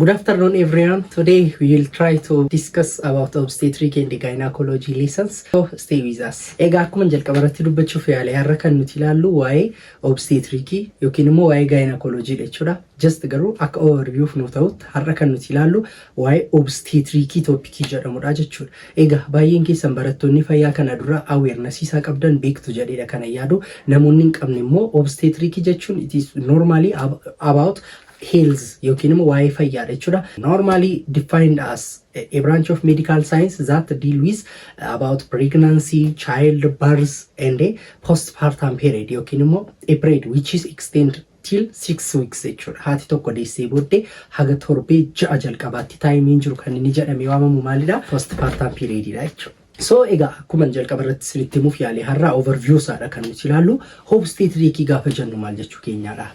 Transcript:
Good afternoon, everyone. Today we will try to discuss about obstetric and gynecology lessons. So stay with us. Egaa akkuma jalqaba irratti dubbachuuf yaale, har'a kan nuti ilaallu waa'ee obstetricii yookiin immoo waa'ee gynecology jechuudha. Just garuu akka overview nu ta'utti har'a kan nuti ilaallu waa'ee obstetricii topicii jedhamudha jechuudha. Egaa baay'een keessan barattoonni fayyaa kana dura awareness isaa qabdan beektu jedheedha kana yaadu. Namoonni hin qabne immoo obstetricii jechuun it is normally about health yookiin immoo waa'ee fayyaadha jechuudha. Normally defined as a branch of medical science that deal with about pregnancy, child birth and a postpartum period yookiin immoo a period which is extend till 6 weeks jechuudha. Haati tokko deessee booddee haga torbee 6 jalqabaatti timeiin jiru kan inni jedhamee waamamu maalidha? Postpartum periodidha jechuudha. So egaa akkuma jalqaba irratti isinitti himuuf yaale, har'a overview isaadha kan nuti ilaallu. Obstetricii gaafa jennu maal jechuu keenyaadha?